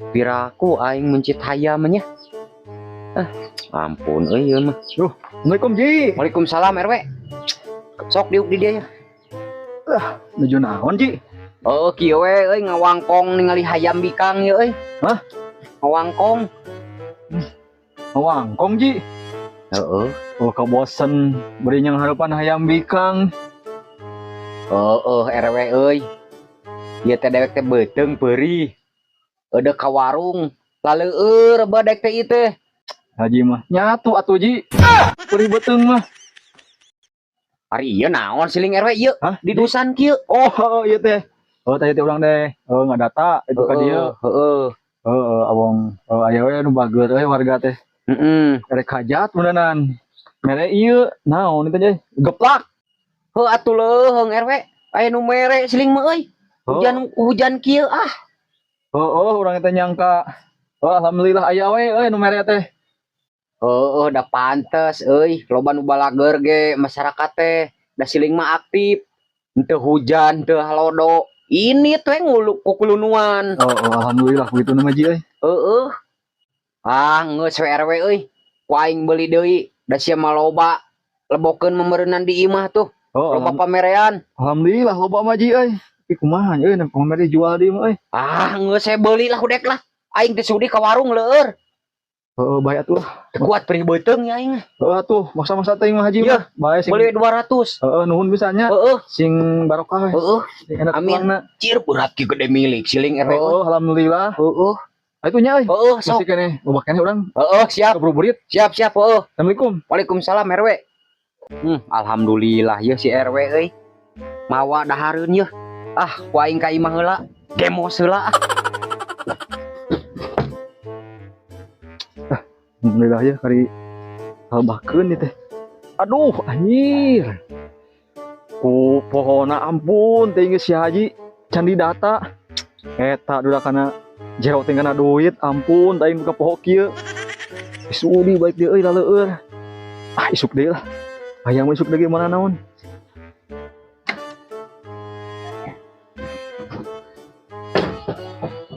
Piraku aing mencit hayam nya. Ah, ampun euy ieu mah. Assalamualaikum Ji. Waalaikumsalam RW. Sok diuk di dia ya. Nuju naon Ji? Oh, kieu we euy ngawangkong ningali hayam bikang ye euy. Hah? Ngawangkong. Ngawangkong Ji. Heeh. Oh, kabosen beri nyang harapan hayam bikang. Heeh, RW euy. Ieu teh dewek teh beuteung peurih. Eudeuk ka warung, laleueur badek teh ieu teh. Haji mah nyatu atuh Ji. Perih beuteung mah. Ari ieu naon siling RW ieu? Hah? Di dusan kieu. Oh, iya teh. Oh, tadi teh urang teh. Oh, ngadata itu ka dieu. Heeh. Heeh, abong oh, aya we nu bager euy warga teh. Heeh. Rek hajat meuneunan. Mere ieu naon itu teh? Geplak. Heuh atuh leuheung RW. Aya nu mere siling mah euy. Hujan hujan kieu ah. Oh, urang teh nyangka. Oh, alhamdulillah aya we euy nu mere teh. Heeh, da pantes euy, loba nu balager ge masyarakat teh. Da siling mah aktif. Henteu hujan, henteu halodo. Ini teh ngulu kukulunuan. Oh, alhamdulillah begitu nu mah Ji euy. Heeh. Ah, geus we RW euy. Ku aing beuli deui. Da sia mah loba lebokeun memereunan di imah tuh. Oh, Loba pamerean. alhamdulillah loba mah Ji euy. Tapi kumaha euy nu pamere jual deui mah euy. Ah, geus saya beuli lah hudek lah. Aing teh sudi ka warung leur. Heeh, bae atuh. Teu kuat perih beuteung ya aing. Heeh atuh, masa-masa teuing mah Haji Iya. mah. Bae sing Beuli 200. Heeh, nuhun pisannya. Heeh, Sing barokah we. heeh. Sing enak Amin. tuangna. Cir berat ki gede milik siling RW. Oh, alhamdulillah. Heeh. Ah, itu nya euy. Heeh, sok. Masih keneh loba keneh urang. Heeh, siap. Ngabuburit. Siap, siap, heeh. Assalamualaikum. Waalaikumsalam RW. Alhamdulillah ya si RW euy. Mawa dahareun yeuh. Ah, ku aing ka imah heula. Gemos heula ah. Alhamdulillah ya kari kalbahkeun ieu teh. Aduh, anjir. Ku pohona ampun teh geus si Haji can didata. Eta duda kana jero teh kana duit, ampun teh buka poho kieu. Sudi baik deui euy laleueur. Ah, isuk deui lah. Hayang mah isuk deui mana naon.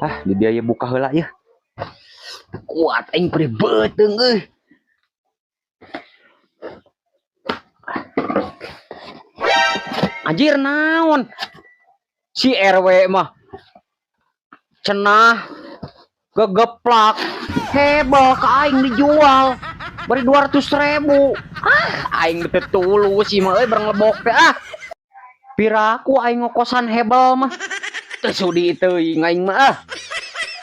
Ah, di biaya buka heula yeuh. Kuat aing perih beuteung euy. Anjir naon? Si RW mah cenah gegeplak hebel ke aing dijual beri 200.000. Ah, aing teu tulus sih mah euy bareng lebok teh ah. Piraku aing ngokosan hebel mah. Teu sudi teuing aing mah ah.